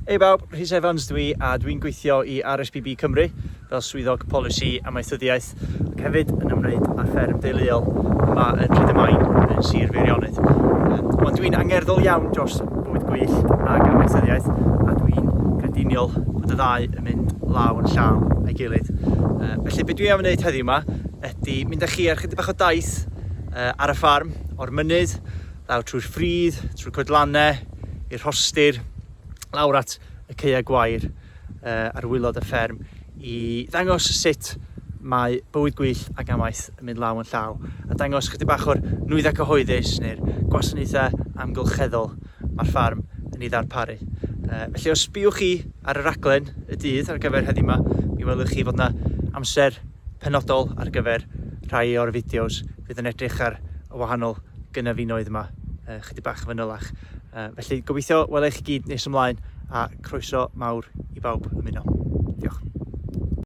Hei bawb, Rhys Evans dwi a dwi'n gweithio i RSPB Cymru fel swyddog polisi amaethyddiaeth ac hefyd yn ymwneud â'r fferm deuluol yma yn Rhyd-y-main yn Sir Feirionnydd. Ond dwi'n angerddol iawn dros bywyd gwyllt ac amaethyddiaeth a dwi'n grediniol bod y ddau yn mynd law yn llaw a'i gilydd. Felly be dwi am wneud heddiw yma ydy mynd â chi ar chydig bach o daith ar y ffarm o'r mynydd lawr trwy'r ffridd, trwy'r coedlannau, i'r rhostir, lawr at y caeau gwair ar waelod y fferm i ddangos sut mae bywyd gwyllt ac amaeth yn mynd law yn llaw a dangos chydig bach o'r nwyddau cyhoeddus neu'r gwasanaethau amgylcheddol mae'r ffarm yn ei ddarparu. Felly os sbïwch chi ar y raglen y dydd ar gyfer heddiw yma, mi welwch chi fod yna amser penodol ar gyfer rhai o'r fideos fydd yn edrych ar y wahanol gynefinoedd yma chydig bach yn fanylach. Felly gobeithio wela i chi gyd nes ymlaen a croeso mawr i bawb ymuno. Diolch.